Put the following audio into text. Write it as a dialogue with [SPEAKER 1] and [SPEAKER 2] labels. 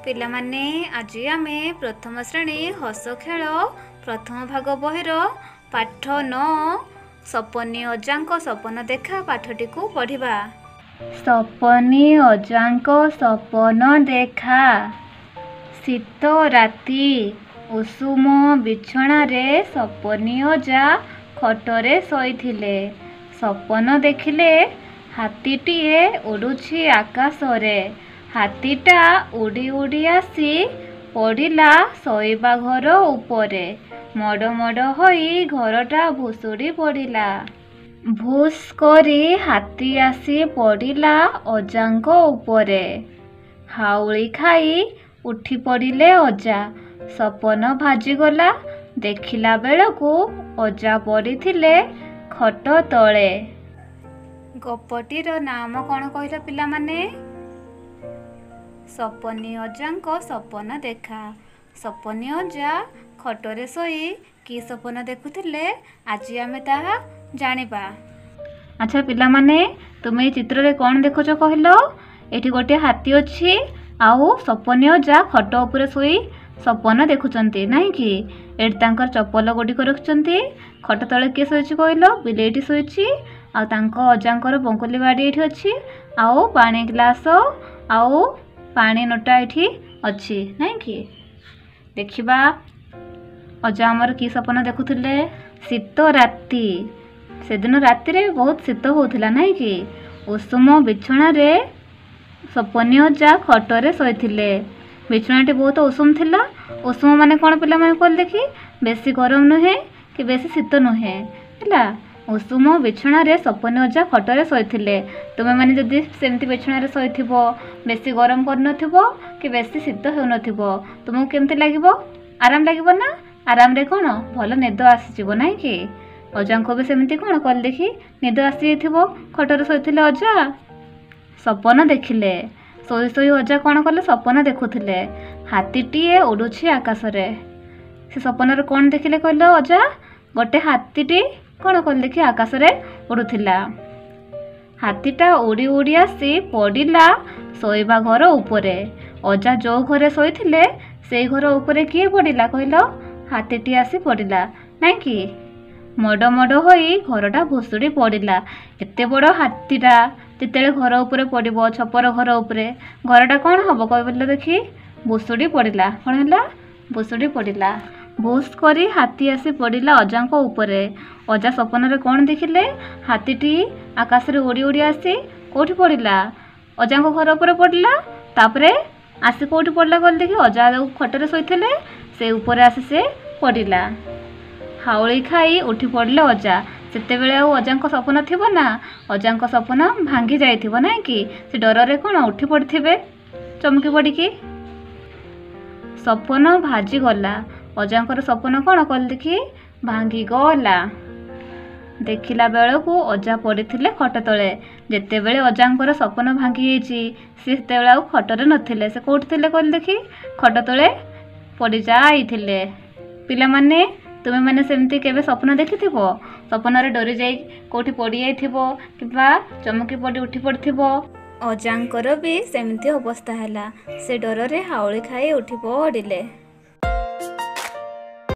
[SPEAKER 1] ପିଲାମାନେ, ଆଜି ଆମେ ପ୍ରଥମ ଶ୍ରେଣୀ ହସ ଖେଳ ପ୍ରଥମ ଭାଗ ବହିର ପାଠ 9 ସପନି ଅଜାଙ୍କ ସପନ ଦେଖା ପାଠଟିକୁ ପଢ଼ିବା। ସପନି ଅଜାଙ୍କ ସପନ ଦେଖା। ଶୀତ ରାତି, ଉଷୁମ ବିଛଣାରେ ସପନି ଅଜା ଖଟରେ ଶୋଇଥିଲେ। ସପନ ଦେଖିଲେ ହାତୀଟିଏ ଉଡ଼ୁଛି ଆକାଶରେ। ହାତୀଟା ଉଡ଼ି ଉଡ଼ି ଆସି ପଡ଼ିଲା ଶୋଇବା ଘର ଉପରେ। ମଡ଼ ମଡ଼ ହୋଇ ଘରଟା ଭୁଶୁଡ଼ି ପଡ଼ିଲା। ଭୁସ୍ କରି ହାତୀ ଆସି ପଡ଼ିଲା ଅଜାଙ୍କ ଉପରେ। ହାଉଳି ଖାଇ ଉଠି ପଡ଼ିଲେ ଅଜା। ସପନ ଭାଜିଗଲା। ଦେଖିଲା ବେଳକୁ ଅଜା ପଡ଼ିଥିଲେ ଖଟ ତଳେ। ଗପଟିର ନାମ କ'ଣ କହିଲ ପିଲାମାନେ? ସପନି ଅଜାଙ୍କ ସପନ ଦେଖା। ସପନି ଅଜା ଖଟରେ ଶୋଇ କି ସପନ ଦେଖୁଥିଲେ, ଆଜି ଆମେ ତାହା ଜାଣିବା। ଆଚ୍ଛା ପିଲାମାନେ, ତୁମେ ଏଇ ଚିତ୍ରରେ କ'ଣ ଦେଖୁଛ କହିଲ? ଏଠି ଗୋଟିଏ ହାତୀ ଅଛି ଆଉ ସପନି ଅଜା ଖଟ ଉପରେ ଶୋଇ ସପନ ଦେଖୁଛନ୍ତି, ନାହିଁ କି? ଏଠି ତାଙ୍କର ଚପଲ ଗୁଡ଼ିକ ରଖିଛନ୍ତି। ଖଟ ତଳେ କିଏ ଶୋଇଛି କହିଲ? ବିଲେଇଟି ଶୋଇଛି। ଆଉ ତାଙ୍କ ଅଜାଙ୍କର ବଙ୍କୁଲି ବାଡ଼ି ଏଠି ଅଛି, ଆଉ ପାଣି ଗ୍ଲାସ ଆଉ ପାଣି ନୋଟା ଏଠି ଅଛି, ନାଇଁ କି? ଦେଖିବା ଅଜା ଆମର କି ସପନ ଦେଖୁଥିଲେ। ଶୀତ ରାତି, ସେଦିନ ରାତିରେ ବହୁତ ଶୀତ ହେଉଥିଲା, ନାଇଁ କି? ଉଷୁମ ବିଛଣାରେ ସପନି ଅଜା ଖଟରେ ଶୋଇଥିଲେ। ବିଛଣାଟି ବହୁତ ଉଷୁମ ଥିଲା। ଉଷୁମ ମାନେ କ'ଣ ପିଲାମାନେ କହିଲେ ଦେଖି? ବେଶୀ ଗରମ ନୁହେଁ କି ବେଶୀ ଶୀତ ନୁହେଁ, ହେଲା? ଉଷୁମ ବିଛଣାରେ ସପନି ଅଜା ଖଟରେ ଶୋଇଥିଲେ। ତୁମେମାନେ ଯଦି ସେମିତି ବିଛଣାରେ ଶୋଇଥିବ, ବେଶୀ ଗରମ କରୁନଥିବ କି ବେଶୀ ଶୀତ ହେଉନଥିବ, ତୁମକୁ କେମିତି ଲାଗିବ? ଆରାମ ଲାଗିବ ନା? ଆରାମରେ କ'ଣ ଭଲ ନିଦ ଆସିଯିବ, ନାଇଁ କି? ଅଜାଙ୍କୁ ବି ସେମିତି କ'ଣ କହିଲେ ଦେଖି, ନିଦ ଆସିଯାଇଥିବ। ଖଟରେ ଶୋଇଥିଲେ ଅଜା, ସପନ ଦେଖିଲେ। ଶୋଇ ଶୋଇ ଅଜା କ'ଣ କଲେ? ସପନ ଦେଖୁଥିଲେ ହାତୀଟିଏ ଉଡ଼ୁଛି ଆକାଶରେ। ସେ ସପନରେ କ'ଣ ଦେଖିଲେ କହିଲ? ଅଜା ଗୋଟେ ହାତୀଟି କ'ଣ କଲେ ଦେଖି, ଆକାଶରେ ଉଡ଼ୁଥିଲା। ହାତୀଟା ଉଡ଼ି ଉଡ଼ି ଆସି ପଡ଼ିଲା ଶୋଇବା ଘର ଉପରେ। ଅଜା ଯେଉଁ ଘରେ ଶୋଇଥିଲେ, ସେଇ ଘର ଉପରେ କିଏ ପଡ଼ିଲା କହିଲ? ହାତୀଟି ଆସି ପଡ଼ିଲା, ନାଇଁ କି? ମଡ଼ ମଡ଼ ହୋଇ ଘରଟା ଭୁଶୁଡ଼ି ପଡ଼ିଲା। ଏତେ ବଡ଼ ହାତୀଟା ଯେତେବେଳେ ଘର ଉପରେ ପଡ଼ିବ, ଛପର ଘର ଉପରେ, ଘରଟା କ'ଣ ହବ କହିଲେ ଦେଖି? ଭୁଶୁଡ଼ି ପଡ଼ିଲା। କ'ଣ ହେଲା? ଭୁଶୁଡ଼ି ପଡ଼ିଲା। ଭୁସ୍ କରି ହାତୀ ଆସି ପଡ଼ିଲା ଅଜାଙ୍କ ଉପରେ। ଅଜା ସପନରେ କ'ଣ ଦେଖିଲେ? ହାତୀଟି ଆକାଶରେ ଉଡ଼ି ଉଡ଼ି ଆସି କେଉଁଠି ପଡ଼ିଲା? ଅଜାଙ୍କ ଘର ଉପରେ ପଡ଼ିଲା। ତାପରେ ଆସି କେଉଁଠି ପଡ଼ିଲା କହିଲେ ଦେଖି? ଅଜା ଯେଉଁ ଖଟରେ ଶୋଇଥିଲେ, ସେ ଉପରେ ଆସି ସେ ପଡ଼ିଲା। ହାଉଳି ଖାଇ ଉଠି ପଡ଼ିଲେ ଅଜା। ସେତେବେଳେ ଆଉ ଅଜାଙ୍କ ସପନ ଥିବ ନା? ଅଜାଙ୍କ ସପନ ଭାଙ୍ଗି ଯାଇଥିବ, ନାଇଁ କି? ସେ ଡରରେ କ'ଣ ଉଠି ପଡ଼ିଥିବେ ଚମକି ପଡ଼ିକି। ସପନ ଭାଜିଗଲା। ଅଜାଙ୍କର ସପନ କ'ଣ କହିଲେ ଦେଖି? ଭାଙ୍ଗିଗଲା। ଦେଖିଲା ବେଳକୁ ଅଜା ପଡ଼ିଥିଲେ ଖଟ ତଳେ। ଯେତେବେଳେ ଅଜାଙ୍କର ସପନ ଭାଙ୍ଗି ଯାଇଛି, ସେ ସେତେବେଳେ ଆଉ ଖଟରେ ନଥିଲେ। ସେ କେଉଁଠି ଥିଲେ କହିଲେ ଦେଖି? ଖଟ ତଳେ ପଡ଼ିଯାଇଥିଲେ। ପିଲାମାନେ, ତୁମେମାନେ ସେମିତି କେବେ ସ୍ୱପ୍ନ ଦେଖିଥିବ? ସପନରେ ଡରି ଯାଇ କେଉଁଠି ପଡ଼ିଯାଇଥିବ କିମ୍ବା ଚମକି ପଡ଼ି ଉଠି ପଡ଼ିଥିବ। ଅଜାଙ୍କର ବି ସେମିତି ଅବସ୍ଥା ହେଲା। ସେ ଡରରେ ହାଉଳି ଖାଇ ଉଠି ପଡ଼ିଲେ।